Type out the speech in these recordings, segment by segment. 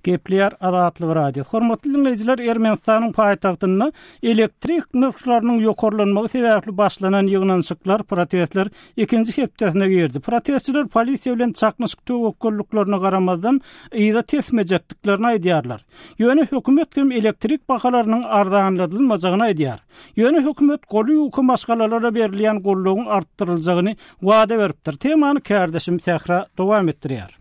Gepleýär Azatlyk Radiosy. Hormatly diňleýjiler, Ermenistanyň paýtagtynda elektrik nyrhlarynyň ýokarlanmagy sebäpli başlanan ýygnanyşyklar, protestler ikinji hepdesine girdi. Protestçiler polisiýa bilen çaknyşyk töwekgelliklerine garamazdan, yza tesmejekdiklerini aýdýarlar. Ýöne hökümet hem elektrik bahalarynyň arzanladylmajagyny aýdýar. Ýöne hökümet goly ýuka maşgalalara berilýän goldawyň artdyryljagyny wada beripdir. Temany kärdeşim Sähra dowam etdirýär.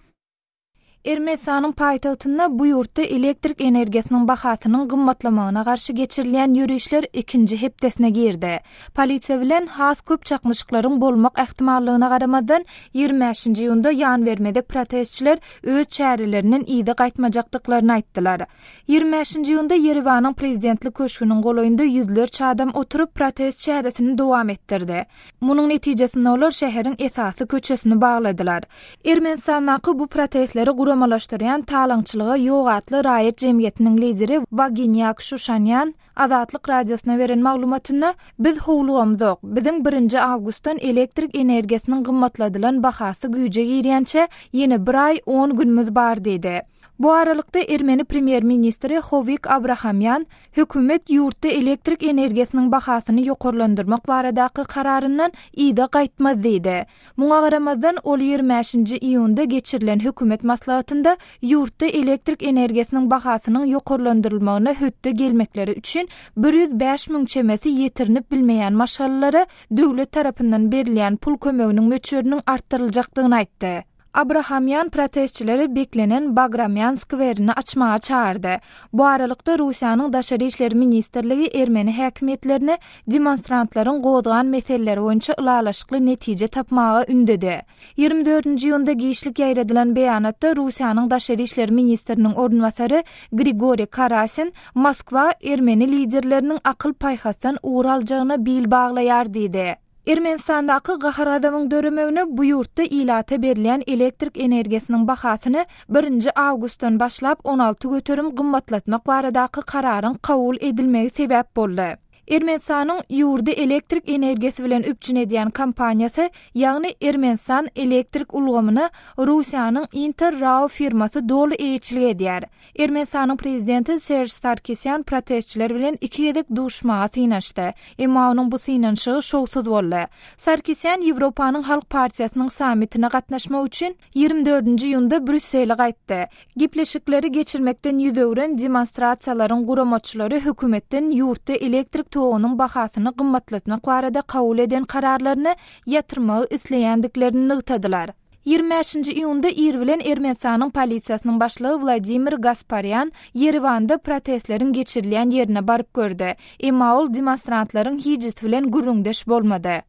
Ermenistanyň paýtagtynda bu ýurtda elektrik energiýasynyň bahasynyň gymmatlamagyna garşy geçirilýän ýörişler ikinji hepdesine girdi. Polisiýa bilen has köp çaknyşyklaryň bolmak ähtimallygyna garamazdan, 25-nji iýunda ýanbermezek protestçiler öz çärelerinden yza gaýtmajakdyklaryny aýtdylar. 25-nji iýunda Ýerewanyň prezidentlik köşgüniň golaýynda ýüzlerçe adam oturyp, protest çäresini dowam etdirdi. Munuň netijesinde olar şäheriň esasy köçesini bagladylar. Ermenistandaky bu protestleri guramalaşdyrýan Talaňçylyga ýok atly raýat jemgyýetiniň lideri Waginýak Şuşanýan Azatlyk Radiosyna beren maglumatynda, Biz howlugamzok. Biziň birinji awgustdan elektrik energiýasynyň gymmatladylan bahasy güýje girýänçä ýene bir aý on günümiz bar diýdi. Bu aralykda ermeni premýer-ministri Howik Abrahamýan Hökümet ýurtda elektrik energiýasynyň bahasyny ýokarlandyrmak baradaky kararyndan yza gaýtmaz diýdi. Muňa garamazdan, ol 25-nji iýunda geçirilen hökümet maslahatynda ýurtda elektrik energiýasynyň bahasynyň ýokarlandyrylmagyna hötde gelmekleri üçin 105 müň çemesi ýetirinip bilmeýän maşgalalara döwlet tarapyndan berilýän pul kömeginiň möçberiniň artdyryljakdygyny aýtdy. Abrahamýan protestçileri beklenen Bagramýan skwerini açmaga çagyrdy. Bu aralykda, Russiýanyň Daşary işler ministrligi ermeni häkimiýetlerini demonstrantlaryň gozgan meseleleri boýunça ylalaşykly netije tapmaga ündedi. 24-nji iýunda giçlik ýaýradylan beýanatda Russiýanyň Daşary işler ministriniň orunbasary Grigoriý Karasin Moskwa ermeni liderleriniň akyl-paýhasdan ugur aljagyna bil baglaýar diýdi. Ermenistandaky gahar-gazabyň döremegine bu ýurtda ilata berilýän elektrik energiýasynyň bahasyny birinji awgustdan başlap 16% gymmatlatmak baradaky kararyň kabul edilmegi sebäp boldy. Ermenistanyň ýurdy elektrik energiýasy bilen üpjün edýän kompaniýasy, ýagny Ermenistan elektrik ulgamyna Russiýanyň Inter RAO firmasy doly eýeçilik edýär. Ermenistanyň prezidenti Serž Sarkisýan protestçiler bilen iki gezek duşuşmaga synanyşdy. Emma onuň bu synanyşygy şowsuz boldy. Sarkisýan Ýewropanyň Halk partiýasynyň sammitine gatnaşmak üçin ýigrimi dördünji iýunda Brýussele gaýtdy. Gepleşikleri geçirmekden ýüz öwren demonstrasiýalaryň guramaçylary hökümetden ýurtda elektrik togunyň bahasyny gymmatlatmak barada kabul eden kararlaryny ýatyrmagy isleýändiklerini nygtadylar. 25-nji iýunda ir bilen Ermenistanyň polisiýasynyň başlygy Wladimir Gasparýan Ýerewanda protestleriň geçirilýän ýerine baryp gördi. Emma ol demonstrantlaryň hijisi bilen gürrüňdeş bolmady.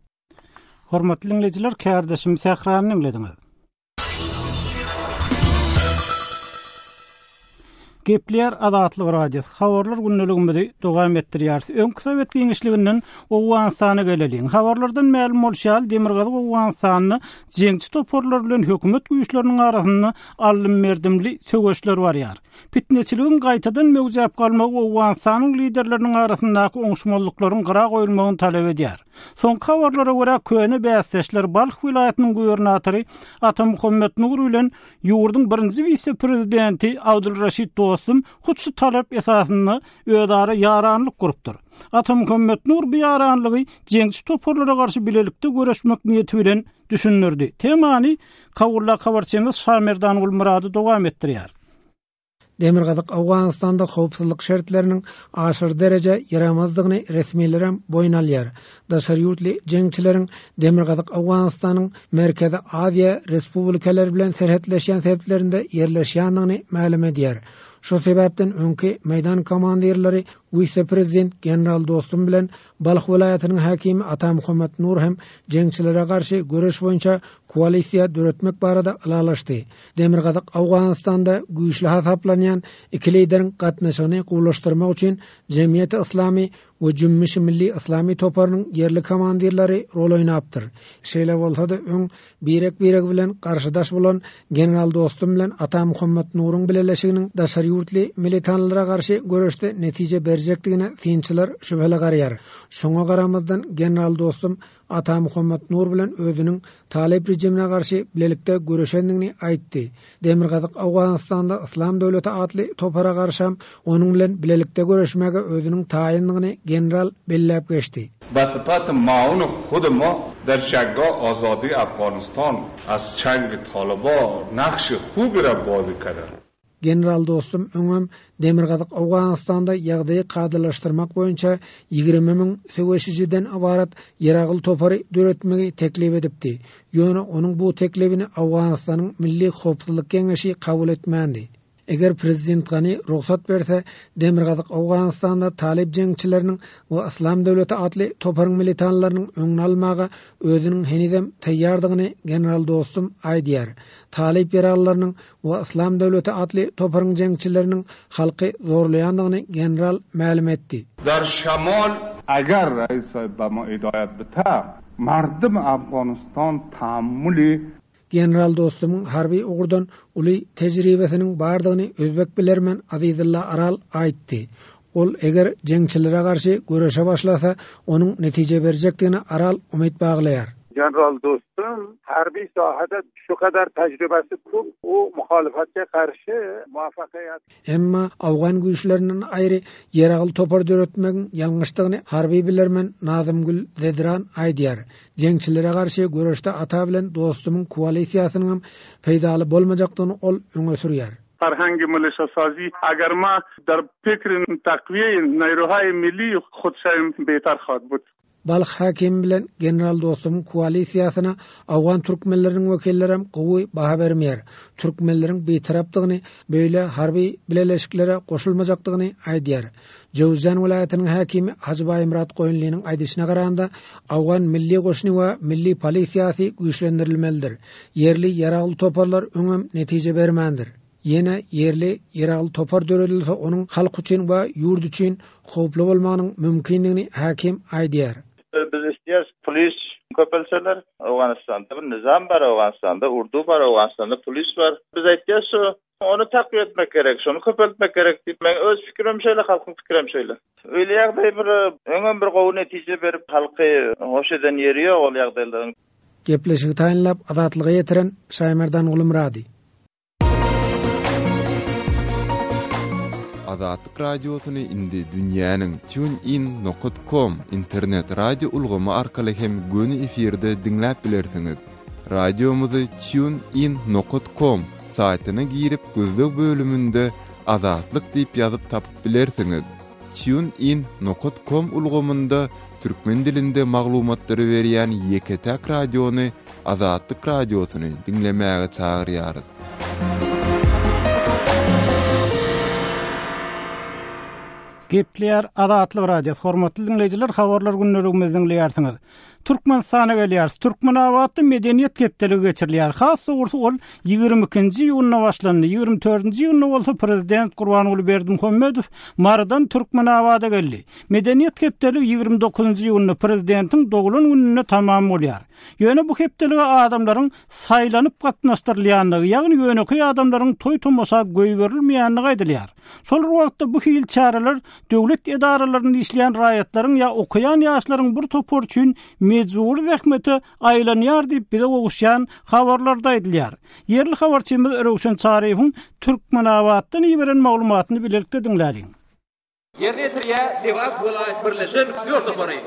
Hormatly diňleýjiler, kärdeşim Sährany diňlediňiz. Gepleýär Azatlyk Radiosy, habarlar gündeligimizi dowam etdirýäris. Öňki sowet giňişliginden Owganystana geleliň. Habarlardan mälim bolşy ýaly, Demirgazyk Owganystanda jeňçi toparlar bilen hökümet güýçleriniň arasynda aldym-berdimli söweşler barýar. Pitneçiligiň gaýtadan möwjäp galmagy Owganystanyň liderleriniň arasyndaky oňuşmazlyklaryň gyra goýulmagyny talap edýär. Soňky habarlara görä, köne bäsdeşler Balh welaýatynyň gubernatory Atamuhammet Nur bilen Ýurduň birinji wise-prezidenti Abdulraşid Dostum hut şu talap esasynda özara ýaranlyk gurupdyr. Atamuhammet Nur bu ýaranlygy jeňçi toparlara garşy bilelikde göreşmek niýeti bilen düşündirdi. Temany Kabuldaky habarçymyz Şamerdan Gulmyrady dowam etdirýär. Demirgazyk Owganystanda howpsuzlyk şertleriniň aşyr dereje ýaramazdygyny resmilerem boýun alýar. Daşary ýurtly jeňçileriň Demirgazyk Owganystanyň Merkezi Aziýa respublikalary bilen serhetleşýän sebitlerinde ýerleşýändigini mälim edýär. Şu sebäpden öňki meýdan komandirleri wise-prezident general Dostum bilen Balh welaýatynyň häkimi Atamuhammet Nur hem jeňçilere garşy göreş boýunça koalisiýa döretmek barada ylalaşdy. Demirgazyk Owganystanda güýçli hasaplanýan iki lideriň gatnaşygyny gowulaşdyrmak üçin Jemgyýeti Yslamy we Jümmüşi Milli Yslamy toparynyň ýerli komandirleri rol oýnapdyr. Şeýle bolsa-da öň birek-biregi bilen garşydaş bolan general Dostum bilen Atamuhammet Nuruň bileleşiginiň daşary ýurtly militanlara garşy göreşde netije berjekdigine synçylar şübheli garaýar. Şoňa garamazdan general Dostum. Ata Muhammat Nur bilen özüniň Talyp režimine garşy bilelikde göreşendigini aýtdy. Demirgazyk Owganystanda Yslam döwleti atly topara garşam onuň bilen bilelikde göreşmäge özüniň taýyndygyny general belläp geçdi. Ba sypaty maun hud ma der janga azadi Afganistan az çang talyba naqş hubi ra bazi kadan. General Dostum öňem Demirgazyk Owganystanda ýagdaýy kadalaşdyrmak boýunça 20 müň söweşijiden ybarat ýaragly topary döretmegi teklip edipdi. Ýöne onuň bu teklibini Owganystanyň Milli howpsuzlyk geňeşi kabul etmändi. Eger prezident Gani rugsat berse, Demirgazyk Owganystanda talyp jeňçileriniň we Yslam döwleti atly toparyň militanlarynyň öňüni almaga özüniň henizem taýýardygyny general Dostum aýdýar. Talyp ýaraglylarynyň we Yslam döwleti atly toparyň jeňçileriniň halky zorlaýandygyny general mälim etdi. Der şemal Eger Reis sahib be ma hidayet bite, merdum Afganistan tahammuli General Dostumyň harby ugurdan uly tejribesiniň bardygyny özbek bilermen Azizulla Aral aýtdy. Ol eger jeňçilere garşy göreşe başlasa, onuň netije berjekdigine Aral umyt baglaýar. General Dostum harby sahada şu kadar tejribesi köp, o muhalyfatga garşy muvaffakiyat. Emma owgan güýçlerinden aýry ýaragly topar döretmegiň ýalňyşdygyny harby bilermen Nazymgül Zedran aýdýar. Jeňçilere garşy göreşde Ata bilen Dostumyň koalisiýasynyňam peýdaly bolmajakdygyny ol öňe sürýär. Farhangi milişasazi agar ma dar fikri takwiye neyruhay milli hud şayim beter khad bud. Balh häkimi bilen general Dostumyň koalisiýasyna owgan türkmenleriniň wekillerem gowy baha bermeýär. Türkmenleriň bitarapdygyny, beýle harby bileleşiklere goşulmajakdygyny aýdýar. Jöwüzjan welaýatynyň häkimi Hajy Baýmyrat Goýunlynyň aýdyşyna garanda, owgan milli goşuny we milli polisiýasy güýçlendirilmelidir. Ýerli ýaragly toparlar öňem netije bermändir. Ýene ýerli ýaragly topar döredilse onuň halk üçin we ýurt üçin howply bolmagynyň mümkindigini häkim aýdýar. Biz isleýäris polis köpelseler. Owganystanda bir nyzam bar, Owganystanda urdu bar, Owganystanda polis bar. Biz aýtýas şu ony takwiýe etmek gerek, şony köpeltmek gerek diýip. Meň öz pikirim şeýle, halkyň pikirem şeýle. Öýle ýagdaý bir öňem bir gowy netije berip halky hoş eden ýeri ýok ol ýagdaýlaryň. Gepleşigi taýynlap Azatlyga ýetiren Şaýmerdan Gulumyrady. Azatlyk Radiosyny indi dünýäniň TuneIn nokat com internet radio ulgamy arkaly hem göni efirde diňläp bilersiňiz. Radiomyzy TuneIn nokat com saýtyna girip gözleg bölüminde Azatlyk diýip ýazyp tapyp bilersiňiz. TuneIn nokat com ulgamynda türkmen dilinde maglumatlary berýän ýeke-täk radiony Azatlyk Radiosyny diňlemäge çagyrýarys. Gepleýär Azatlyk Radiosy. Hormatly diňleýjiler, habarlar gündeligimizi diňleýärsiňiz. Türkmenistana gelýäris. Türkmenabatda Medeniýet hepdeligi geçirilýär. Has dogrusy ol 22-nji iýunda başlandy. 24-nji iýunda bolsa prezident Gurbanguly Berdimuhamedow Marydan Türkmenabada geldi. Medeniýet hepdeligi 29-njy iýunda prezidentiň doglan gününde tamam bolýar. Ýöne bu hepdelige adamlaryň saýlanyp gatnaşdyrylýandygy, ýagny ýönekeý adamlaryň toý-tomaşa goýberilmeýändigi aýdylýar. Şol bir wagtda bu hili çäreler döwlet edaralarynda işleýän raýatlaryň ýa okaýan ýaşlaryň bir topary üçin mejbury zähmete aýlanýar diýip bize gowuşýan habarlarda aýdylýar. Ýerli habarçymyz Röwşen Çaryýewiň Türkmenabatdan iberen maglumatyny bilelikde diňläliň. Ýerine ýetirýär Lebap welaýat birleşen aktýor topary.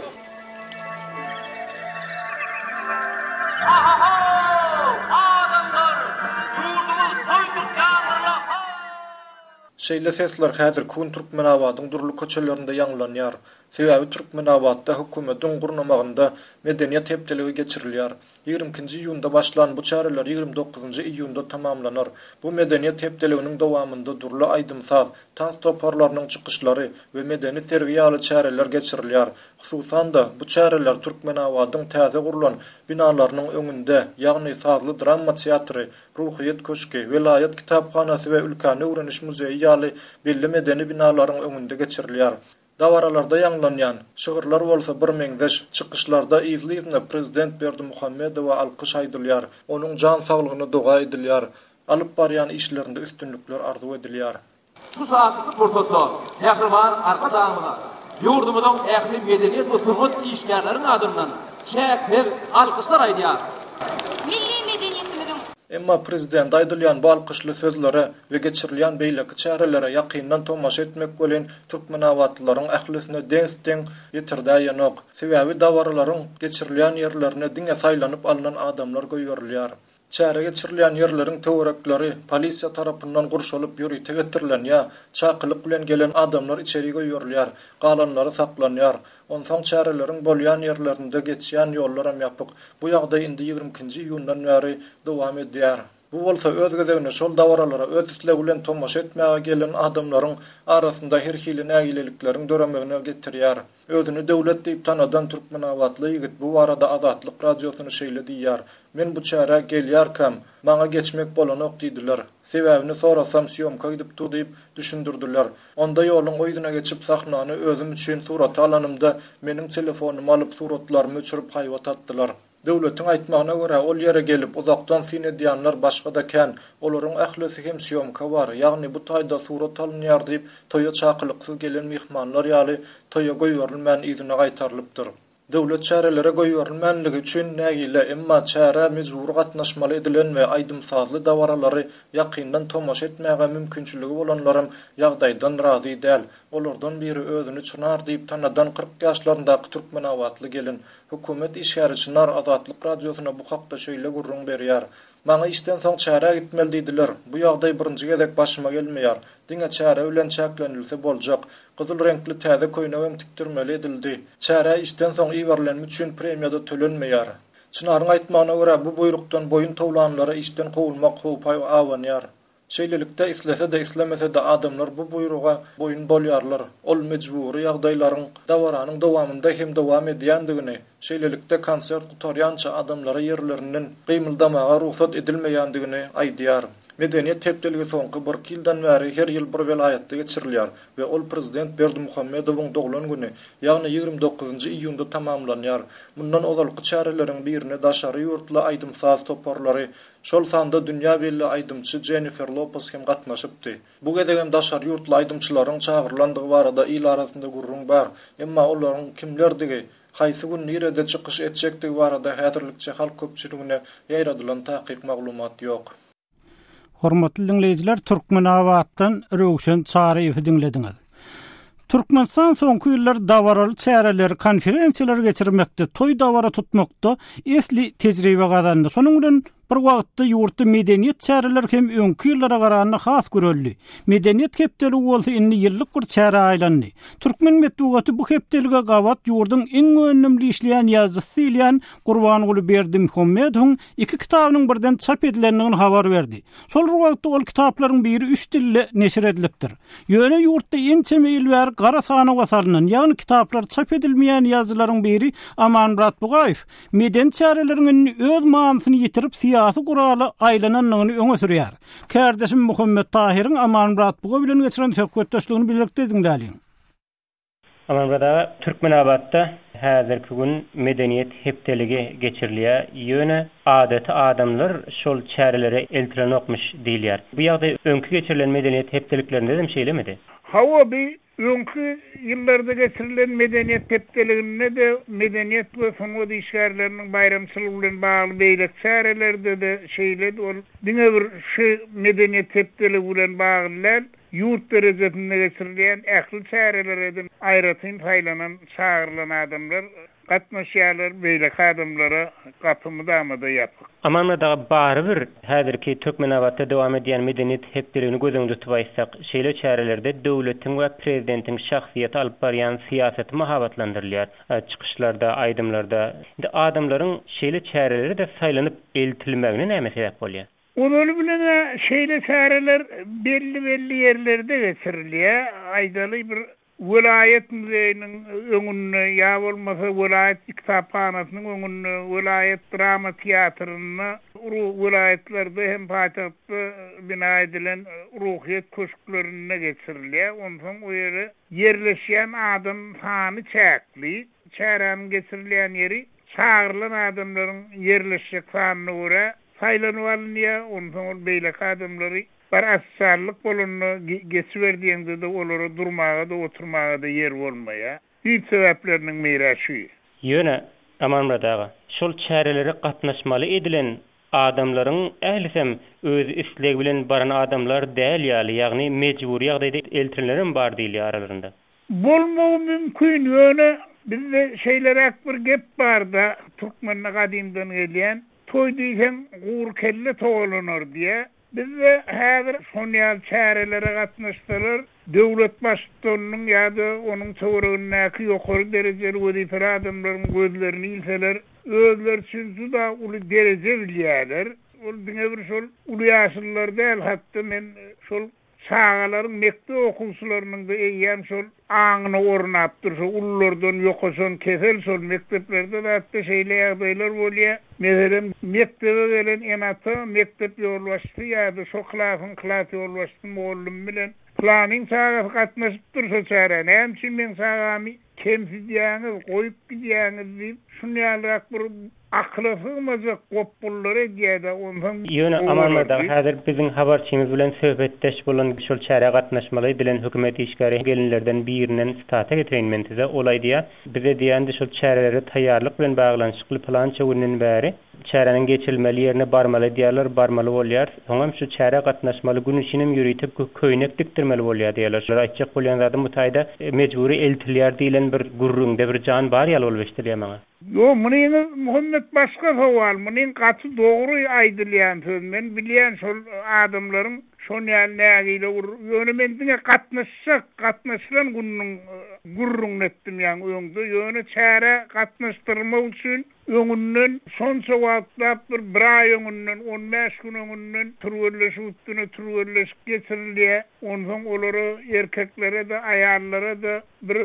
Şeýle sesler häzirki gün Türkmenabadyň dürli köçelerinde ýaňlanýar. Sebäbi Türkmenabatda hökümetiň gurnamagynda Medeniýet hepdeligi geçirilýär. Ýigrimi ikinji iýunda başlan bu çäreler ýigrimi dokuzynjy iýunda tamamlanar. Bu Medeniýet hepdeliginiň dowamynda dürli aýdym-saz, tans toparlarynyň çykyşlary we medeni sergi ýaly çäreler geçirilýär. Hususan-da, bu çäreler Türkmenabadyň täze gurlan binalarynyň öňünde, ýagny sazly drama teatry, Ruhyýet köşgi, welaýat kitaphanasy we ülkäni öwreniş muzeýi ýaly belli medeni binalaryň öňünde geçirilýär. Dabaralarda ýaňlanýan şygyrlar bolsa birmeňzeş, çykyşlarda yzly-yzyna prezident Berdimuhamedowa alkyş aýdylýar, onuň jan saglygyna doga edilýär, alyp barýan işlerinde üstünlikler arzuw edilýär. Şu şatlykly pursatda mähriban Arkadagymyza ýurdumyzyň ähli medeniýet we sungat işgärleriniň adyndan. çäksiz alkyşlar aýdýar. Milli medeniýetimiziň. Emma prezidente aýdylýan bu alkyşly sözlere we geçirilýän beýleki çärelere ýakyndan tomaşa etmek welin türkmenabatlylaryň ählisine deňs-deň ýetirdäýenok. Sebäbi dabaralaryň geçirilýän ýerlerine diňe saýlanyp alnan adamlar goýberilýär. Çäre geçirilýän ýerleriň töwerekleri polisiýa tarapyndan gurşalyp ýörite getirilen ýa çakylyk bilen gelen adamlar içeri goýberilýär, galanlary saklanýar. Onsoň çäreleriň bolýan ýerlerinde geçýän ýollaram ýapyk. Bu ýagdaý indi 22-nji iýundan bäri dowam edýär. Bu bolsa öz gezeginde şol dabaralara öz islegi bilen tomaşa etmäge gelen adamlaryň arasynda her hili nägilelikleriň döremegine getirýär. Özüni Döwlet diýip tanadan türkmenabatly ýigit bu barada Azatlyk Radiosyna şeýle diýýär, Men bu çärä gelýärkäm, maňa geçmek bolanok diýdiler. Sebäbini sorasam, sýomka gidip dur diýip düşündirdiler. Onda ýoluň o ýüzüne geçip sahnany özüm üçin surata alanymda meniň telefonymy alyp suratlarymy öçürip haýbat atdylar. Döwletiň aýtmagyna görä, ol ýere gelip, uzakdan syn edýänler başga-da kän. Olaryň ählisi hem sýomka bar, ýagny bu taýda surat alynýar diýip, toýa çakylyksyz gelen myhmanlar ýaly toýa goýberilmän yzyna gaýtarylypdyr. Döwlet çärelere goýberilmänligi üçin nägile, emma çärä mejbury gatnaşmaly edilen we aýdym-sazly dabaralary ýakyndan tomaşa etmäge mümkinçiligi bolanlaram ýagdaýdan razy däl. Olardan biri özüni Çynar diýip tanadan 40 ýaşlaryndaky türkmenabatly gelin. Hökümet işgäri Çynar Azatlyk Radiosyna bu hakda şeýle gürrüň berýär, Maňa işden soň çärä gitmeli diýdiler. Bu ýagdaý birinji gezek başyma gelmeýär. Diňe çäre bilen çäklenilse boljak. Gyzyl reňkli täze köýnegem tikdirmeli edildi. Çärä işden soň iberilenim üçin premiýa-da tölenmeýär. Çynaryň aýtmagyna görä, bu buýrukdan boýun towlanlara işden kowulmak howpy abanýar. Şeýlelikde, islese-de, islemese-de adamlar bu buýruga boýun bolýarlar. Ol mejbury ýagdaýlaryň dabaranyň dowamynda hem dowam edýändigini, şeýlelikde, konsert gutarýança adamlara ýerlerinden gymyldamaga rugsat edilmeýändigini aýdýar. Medeniýet hepdeligi soňky birki ýyldan bäri her ýyl bir welaýatda geçirilýär we ol prezident Berdimuhamedowyň doglan güni, ýagny 29-njy iýunda tamamlanýar. Mundan ozalky çäreleriň birine daşary ýurtly aýdym-saz toparlary, Şol sanda dünýä belli aýdymçy Jennifer Lopes hem gatnaşypdy. Bu gezegem daşary ýurtly aýdymçylaryň çagyrylandygy barada il arasynda gürrüň bar. Emma olaryň kimlerdigi, haýsy gün nirede çykyş etjekdigi barada häzirlikçe halk köpçüligine ýaýradylan takyk maglumat ýok. Hormatly diňleýjiler, Türkmenabatdan Röwşen Çaryýewi diňlediňiz. Türkmenistan soňky ýyllar dabaraly çäreleri, konferensiýalary geçirmekde, toý-dabara tutmakda esli tejribe gazandy. Şonuň bilen bir wagtda ýurtda medeniýet çäreleri hem öňki ýyllara garanda has güreldi. Medeniýet hepdeligi bolsa indi ýyllyk bir çärä aýlandy. Türkmen metbugaty bu hepdelige gabat ýurduň iň öndümli işleýän ýazyjysy diýilýän Gurbanguly Berdimuhamedowyň iki kitabynyň birden çap edilendigini habar berdi. Şol bir wagtda ol kitaplaryň biri üç dilde neşir edilipdir. Ýöne ýurtda ençeme ýyl bäri gara sanawa salnan, ýagny kitaplary çap edilmeýän ýazyjylaryň biri Amanmyrat Bugaýew medeni çäreleriň indi öz manysyny ýitirip syýasy gurala aýlanandygyny öňe sürýär. Kärdeşim Muhammet Tahyryň Amanmyrat Buga bilen geçiren söhbetdeşligini bilelikde diňläliň. Amanmyrat aga, Türkmenabatda häzirki gün Medeniýet hepdeligi geçirilýär, ýöne adaty adamlar şol çärelere eltilenokmyş diýilýär. Bu ýagdaý öňki geçirilen Medeniýet hepdeliklerinde-dem şeýlemidi? Hawa, bi öňki ýyllarda geçirilen Medeniýet hepdeliginde-de, medeniýet we sungat işgärleriniň baýramçylygy bilen bagly beýleki çärelerde-de şeýledi. Ol diňe bir şu Medeniýet hepdeligi bilen bagly däl. Ýurt derejesinde geçirilýän ähli çärelere-de aýratyn saýlanan, çagyrylan adamlar gatnaşýarlar, beýleki adamlara gapy mydama-da ýapyk. Amanmyrat aga, barybir häzirki Türkmenabatda dowam edýän Medeniýet hepdeligini göz öňünde tutup aýtsak, şeýle çärelerde döwletiň we prezidentiň şahsyýeti alyp barýan syýasaty mahabatlandyrylýar, çykyşlarda, aýdymlarda. Indi adamlaryň şeýle çärelere-de saýlanyp eltilmegine näme sebäp bolýar? Ozaly bilen-ä şeýle çäreler belli-belli ýerlerde geçirilýär. Aýdaly, bir welaýat muzeýiniň öňünde ýa bolmasa welaýat kitaphanasynyň öňünde, welaýat drama teatrynda, welaýatlarda hem paýtagtda bina edilen Ruhyýet köşklerinde geçirilýär. Onsoň o ýere ýerleşýän adam sany çäkli. Çäräniň geçirilýän ýeri çagyrylan adamlaryň ýerleşjek sanyna görä saýlanyp alynýar, onsoň ol beýleki adamlary bir ofitsiallyk bolanda geçiber diýeňde-de olara durmaga-da, oturmaga-da ýer bolmaýar. Düýp sebäpleriniň biri-ä şu. Ýöne. Amanmyrat aga, şol çärelere gatnaşmaly edilen adamlaryň ählisem öz islegi bilen baran adamlar däl ýaly, ýagny mejbury ýagdaýda eltilenlerem bar diýilýär aralarynda. Bolmagy mümkin, ýöne bizde şeýleräk bir gep bar-da, türkmende gadymdan gelýän, Toý diýseň, gury kelle togalanar diýýär. Bizde häzir şon ýaly çärelere gatnaşsalar, döwlet baştutanynyň ýa-da onuň töweregindäki ýokary derejeli wezipeli adamlaryň gözlerini ilseler, özleri üçin juda uly dereje bilýärler. Ol diňe bir şol uly ýaşlylar däl, hatda men şol Çagalaryň, mekdep okuwçylarynyň-da eýýäm şol aňyna ornapdyr, şo ululardan ýokaşan kesel şol mekdeplerde zatda şeýle ýagdaýlar bolýar. Meselem, mekdebe gelen ene-ata mekdep ýolbaşçysy ýa-da şo klasyň klas ýolbaşçysy mugallymy bilen Pylanyň çagasy gatnaşypdyr şo çärä, näme üçin meň çagamy kemsidýäňiz, goýup gidýäňiz diýip, şunýalyrak bir Akyla sygmajak gopgullary edýädä onsoň Ýöne Amanmyrat aga häzir biziň habarçymyz bilen söhbetdeş bolan şol çärä gatnaşmaly edilen hökümet işgäri gelinlerden birinden sitata getireýin men size ol aýdýar bize diýýär indi şol çärelere taýýarlyk bilen baglanyşykly pylança günden bäri çäräniň geçirilmeli ýerine barmaly edýärler barmaly bolýar soňam şu çärä gatnaşmaly gün üçinem ýörite köýnek dikdirmeli bolýar diýýärler şular aýtjak bolýan zadym bu taýda mejbury eltilýär diýlen bir gürrüňde bir jan bar ýaly bolup eşidilýär maňa. Ýok, munyňyz Muhammet başga sowal, munyň gaty dogry aýdylýan söz, men bilýän şol adamlaryň şon ýaly nägile ur, ýöne men diňe gatnaşjak, gatnaşylan gününiň gürrüňini etdim ýaňy öňde, ýöne çärä gatnaşdyrmak üçin öňünden şonça wagtlap bir bir aý öňünden, on bäş gün öňünden türgenleşik üstüne türgenleşik geçirilýär, onsoň olara erkeklere-de, aýallara-da Bir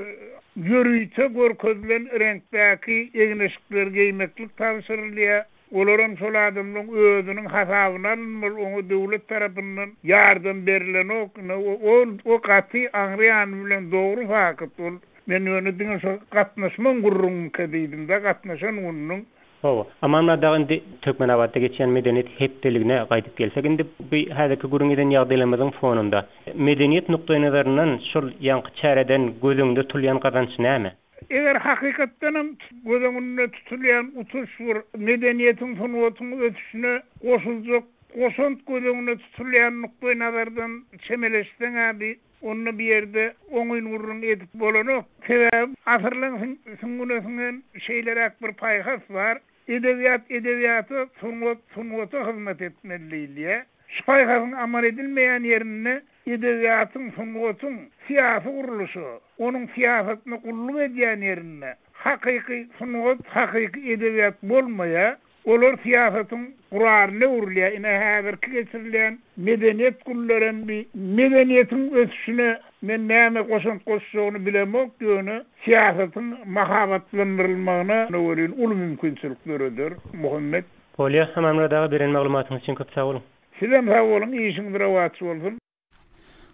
ýörite görkezilen reňkdäki egin-eşikleri geýmeklik tabşyrylýar. Olaram şol adamlaryň özüniň hasabyna alynmaly, oňa döwlet tarapyndan ýardam berilenok. Ine, ol o gaty aňry ýany bilen dogry fakt. Ol men ýöne diňe şo gatnaşmaň gürrüňiňkä diýdim-de, gatnaşan gününiň. Hawa. Amanmyrat aga indi Türkmenabatda geçýän medeniýet hepdeligine gaýdyp gelsek indi bu häzirki gürrüň eden ýagdaýlarymyzyň fonunda medeniýet nukdaýnazaryndan şol ýaňky çäreden göz öňünde tutulýan gazanç näme? Eger hakykatdanam göz öňünde tutulýan utuş bir medeniýetiň sungatyň ösüşine goşuljak goşant göz öňünde tutulýan nukdaýnazardan çemeleşseň-ä bi Onda bu ýerde oňyn gürrüň edip bolanok. Sebäbi asyrlaň süňňüne siňen şeýleräk bir paýhas bar, Edebiýat edebiýata, sungat sungata hyzmat etmeli diýilýär. Şu paýhasyň amal edilmeýän ýerinde edebiýatyň, sungatyň syýasy gurluşa, onuň syýasatyna gulluk edýän ýerinde hakyky sungat, hakyky edebiýat bolmaýar. Olar syýasatyň guralyna öwrülýär. Ine, häzirki geçirilýän medeniýet günlerem bi medeniýetiň ösüşine men näme goşant goşjagyny bilemok, ýöne syýasatyň mahabatlandyrylmagyna welin uly mümkinçilik döreder. Muhammet. Bolýa, Amanmyrat aga beren maglumatyňyz üçin köp sag boluň. Sizem sag boluň, işiňiz rowaç bolsun.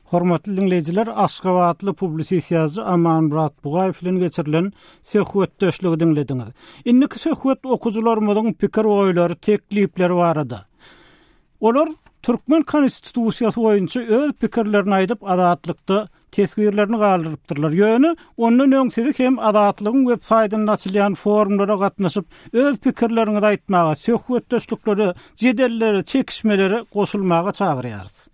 Hormatly diňleýjiler, aşgabatly publisist ýazyjy Amanmyrat Bugaýew bilen geçirilen söhbetdeşligi diňlediňiz. Indiki söhbet okyjylarymyzyň pikir-oýlary, teklipleri barada. Olar türkmen Konstitusiýasy boýunça öz pikirlerini aýdyp, Azatlykda teswirlerini galdyrypdyrlar. Ýöne ondan öň sizi hem Azatlygyň web saýtynda açylýan forumlara gatnaşyp, öz pikirleriňizi aýtmaga, söhbetdeşliklere, jedellere, çekişmelere goşulmaga çagyrýarys.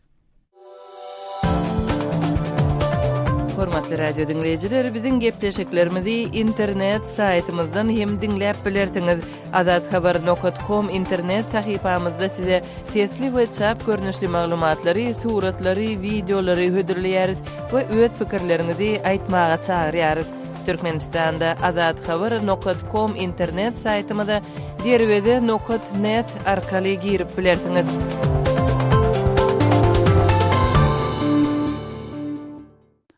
Hormatly radio diňleýjiler, biziň gepleşiklerimizi internet saýtymyzdan hem diňläp bilersiňiz. Azathabar nokat kom internet sahypamyzda size sesli we çap görnüşli maglumatlary, suratlary, wideolary hödürleýäris we öz pikirleriňizi aýtmaga çagyrýarys. Türkmenistanda Azathabar nokat kom internet saýtymyza Derweze nokat net arkaly girip bilersiňiz.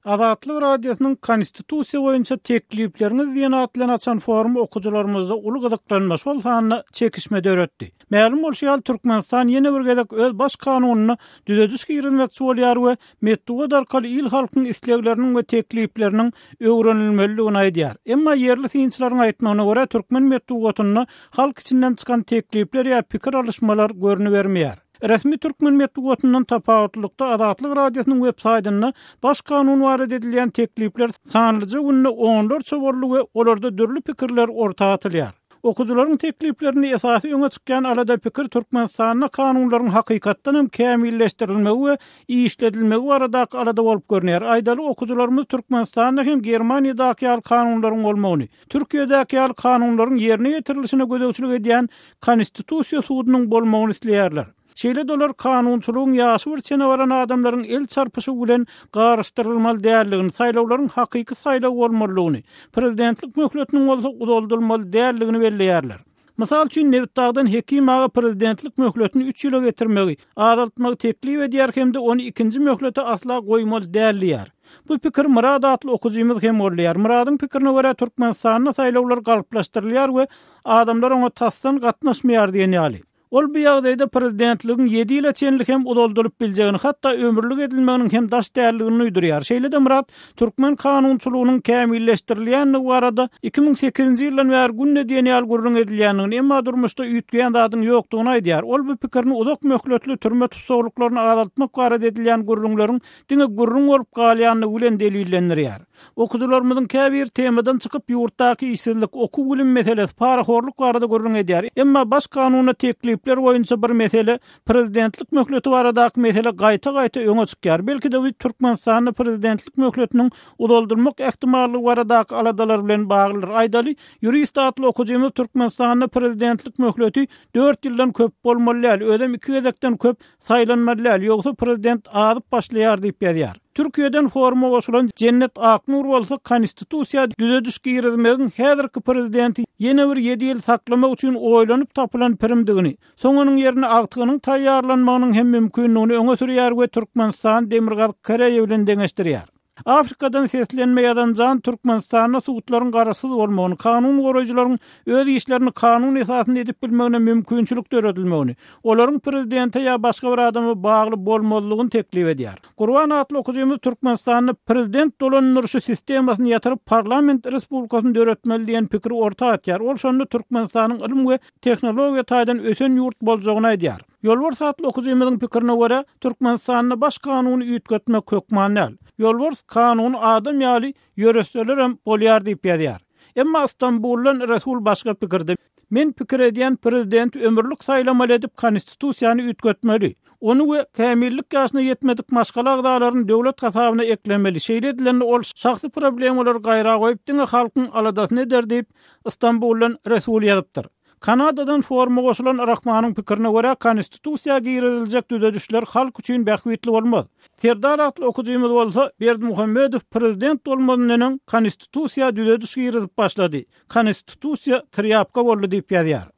Azatlyk Radiosynyň Konstitusiýa boýunça teklipleriňiz diýen at bilen açan forumy okyjylarymyzda uly gyzyklanma, şol sanda çekişme döretdi. Mälim bolşy ýaly, Türkmenistan ýene bir gezek öz Baş kanunyna düzediş girizmekçi bolýar we metbugat arkaly il-halkyň islegleriniň we teklipleriniň öwrenilmelidigini aýdýar. Emma ýerli synçylaryň aýtmagyna görä, türkmen metbugatynda halk içinden çykan teklipler ýa pikir alyşmalar görnübermeýär. Resmi türkmen metbugatyndan tapawutlylykda Azatlyk Radiosynyň web saýtynda Baş kanun barada edilýän teklipler sanlyja günde onlarça boldy we olarda dürli pikirler orta atylýar. Okyjylaryň tekliplerinde esasy öňe çykýan alada-pikir Türkmenistanda kanunlaryň hakykatdan hem kämilleşdirilmegi we işledilmegi baradaky alada bolup görünýär. Aýdaly, okyjylarymyz Türkmenistanda hem Germaniýadaky ýaly kanunlaryň bolmagyny, Türkiýedäki ýaly kanunlaryň ýerine ýetirilişine gözegçilik edýän Konstitusiýa sudunyň bolmagyny isleýärler. Şeýle-de olar kanunçylygyň ýaşy bir çene baran adamlaryň el çarpyşygy bilen garyşdyrylmaly däldigini, saýlawlaryň hakyky saýlaw bolmalydygyny, prezidentlik möhletiniň bolsa uzaldylmaly däldigini belleýärler. Mysal üçin, Nebitdagdan Hekim aga prezidentlik möhletini üç ýyla getirmegi, azaltmagy teklip edýär hem-de ony ikinji möhlete asla goýmaly däl diýýär. Bu pikiri Myrat atly okyjymyz hem goldaýar. Myradyň pikirine görä, Türkmenistanda saýlawlar galplaşdyrylýar we adamlar oňa tasdan gatnaşmaýar diýen ýaly. Ol bu ýagdaýda prezidentligiň ýedi ýyla çenli hem uzaldylyp biljegini, hatda ömürlik edilmeginiň hem daş däldigini duýdurýar. Şeýle-de Myrat türkmen kanunçylygynyň kämilleşdirilýändigi barada 2008-nji ýyldan bäri günde diýen ýaly gürrüň edilýändigini, emma durmuşda üýtgeýän zadyň ýokdugyny aýdýar. Ol bu pikirini uzak möhletli türme tussaglyklaryny azaltmak barada edilýän gürrüňleriň diňe gürrüň bolup galýandygy bilen delillendirýär. Okyjylarymyzyň käbiri temadan çykyp, ýurtdaky işsizlik, okuw-bilim meselesi, parahorluk barada gürrüň edýär. Emma Baş kanuna teklipler boýunça bir mesele, prezidentlik möhleti baradaky mesele gaýta-gaýta öňe çykýar. Belki-de bu Türkmenistanda prezidentlik möhletiniň uzaldylmak ähtimallygy baradaky aladalar bilen baglydyr. Aýdaly, ýurist atly okyjymyz Türkmenistanda prezidentlik möhleti dört ýyldan köp bolmaly däl, özem iki gezekden köp Saýlanmaly däl, ýogsa prezident azyp başlaýar diýip ýazýar. Türkiýeden foruma goşulan Jennet Aknur bolsa konstitusiýa düzediş girizmegiň häzirki prezidenti ýene bir ýedi ýyl saklamak üçin oýlanyp tapylan pirimdigini, soň onuň ýerine agtygynyň taýýarlanmagynyň hem mümkindigini öňe sürýär we Türkmenistany Demirgazyk Koreýa bilen deňeşdirýär. Afrikadan seslenme ýazan Jan Türkmenistanda sudlaryň garaşsyz bolmagyny, kanun goraýjylaryň öz işlerini kanun esasynda edip bilmegine mümkinçilik döredilmegini, olaryň prezidente ýa başga bir adama bagly bolmazlygyny teklip edýär. Gurban atly okyjymyz Türkmenistanda prezident dolandyryşy sistemasyny ýatyryp parlament respublikasyny döretmeli diýen pikiri orta atýar. Ol şonda Türkmenistanyň ylym we tehnologiýa taýdan ösen ýurt boljagyny aýdýar. Ýolbars atly okyjymyzyň pikirine görä, Türkmenistanda baş kanuny üýtgetmek hökman däl. Ýolbars kanuny adam ýaly ýöretselerem bolýar diýip ýazýar. Emma Stambuldan Resul başga pikirde. Men pikir edýän prezidenti ömürlik saýlamaly edip konstitusiýany üýtgetmeli. Ony we kämillik ýaşyna ýetmedik maşgala agzalaryny döwlet hasabyna eklemeli. Şeýle edilende ol şahsy problemalary gaýra goýup diňe halkyň aladasyny eder diýip, Stambuldan Resul ýazypdyr. Kanadadan foruma goşulan Rahmanyň pikirine görä, Konstitusiýa giriziljek düzedişler halk üçin bähbitli bolmaz. Serdar atly okyjymyz bolsa, Berdimuhamedow prezident bolmazyndan öň Konstitusiýa düzediş girizip başlady. Konstitusiýa trýapka boldy diýip ýazýar.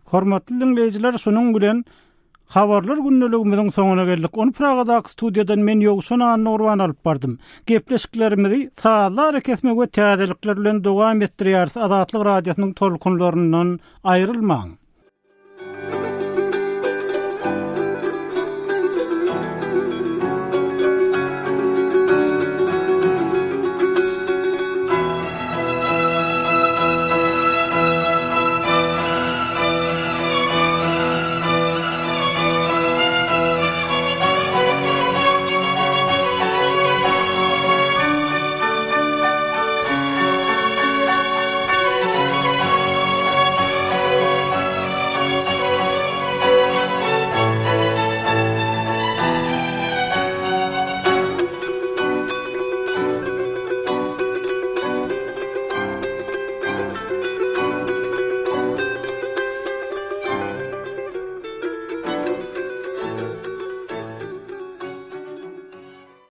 Hormatly diňleýjiler, şunuň bilen Habarlar gündeligimiziň soňuna geldik. Ony Pragadaky studiýadan men Ýowşan Annagurban alyp bardym. Gepleşiklerimizi sazly arakesme we täzelikler bilen dowam etdirýäris. Azatlyk Radiosynyň tolkunlaryndan aýrylmaň!